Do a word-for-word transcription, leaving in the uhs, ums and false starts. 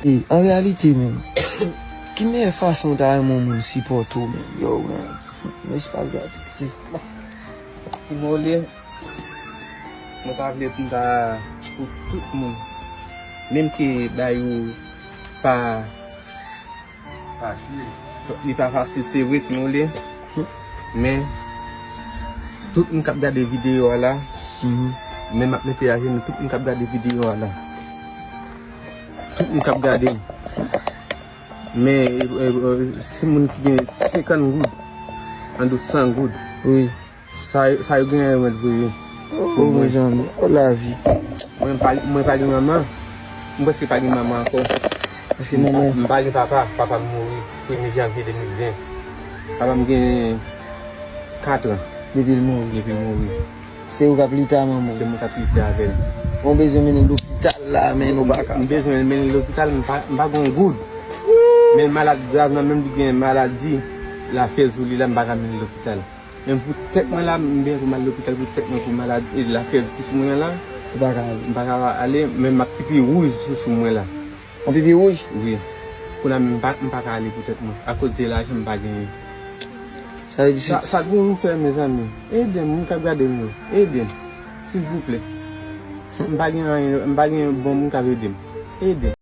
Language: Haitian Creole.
E, an reyalite, menm, ki meyè fason w ta renmen yon moun sipòte w, menm? Yo, menm, yon espas gratis. Ti Mole, mwen ta vle pou m ta, pou tout moun, menm ke bagay yo pa, li pa fasil, se vre, Ti Mole, men tout moun k ap gade videyo a la, men m ap mete ajenou tout moun k ap gade videyo a la. Tout moun k ap gade m. Men, e, e, e, si moun ki gen senkant goud, an dou san goud, wi, sa, sa yo genyen yo mèt voye pou mwen. Mezanmi, o lavi. Mwen pa, mwen pa gen manman. Mwen prèske pa gen manman ankò. Paske manman, m pa gen papa. Papa m mouri premye janvye de mil ven. Papa m gen kat an. Depi l mouri. Depi l mouri. Se ou k ap lite a manman w? Se mwen k ap lite avè l. Mwen bezwen mennen l lopital la, men nou pa ka. M bezwen mennen l lopital, m pa, m pa gen yon goud. Men l malad grav nan menm, li gen maladi lafyèv sou li la, m pa ka mennen l lopital. Men pou tèt mwen la, m bezwen pou m al lopital pou tèt mwen, pou maladi lafyèv ki sou mwen la. Ou pa ka ale? M pa ka ale, men m ap pipi wouj sou, sou mwen la. Yon pipi wouj? Wi. Kounye a m pa, m pa ka ale pou tèt mwen. Akoz de lajan m pa genyen. Sa vle di sa, sa pou nou fè, mezanmi? Ede m, moun k ap gade m yo. Ede m. Silvouplè. M pa gen anyen, m pa gen bon moun k ap ede m. Ede m.